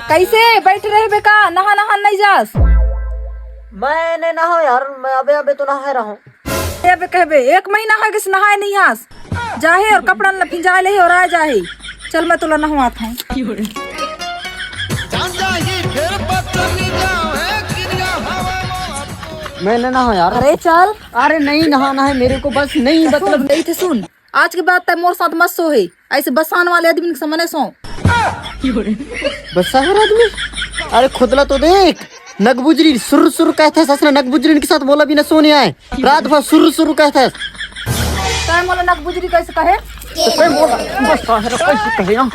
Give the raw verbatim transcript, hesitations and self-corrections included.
कइसे बइठे रहिबे का? नहा नहा नइ जास? मैं नइ नहांव यार, मैं अबे अबे तो नहाय रहंव। अबे कहबे, एक महीना होगे से नहाय नइ हस। जाहे अउ कपड़न ल भिंजाय लेहे अउ आय जाहे। चल, मैं तोला नहवात हंव। मैं नइ नहांव यार। अरे चल। अरे नहीं नहाना है मेरे को, बस नहीं, मतलब। कहिथे सुन, आज के बाद तैं मोर साथ मत सोहे, अइसे बसान वाले आदमी के सामने सो। बसान आदमी? अरे खुद ला तो देख, नगबुजरी सुर्र सुर्र कहथस, असने नगबुजरी के साथ मोला बिना सोने आय, रात भर सुर्र सुर्र कहथस। तैं मोला नगबुजरी कइसे कहे? तैं मोला बसान कइसे कहे, हां?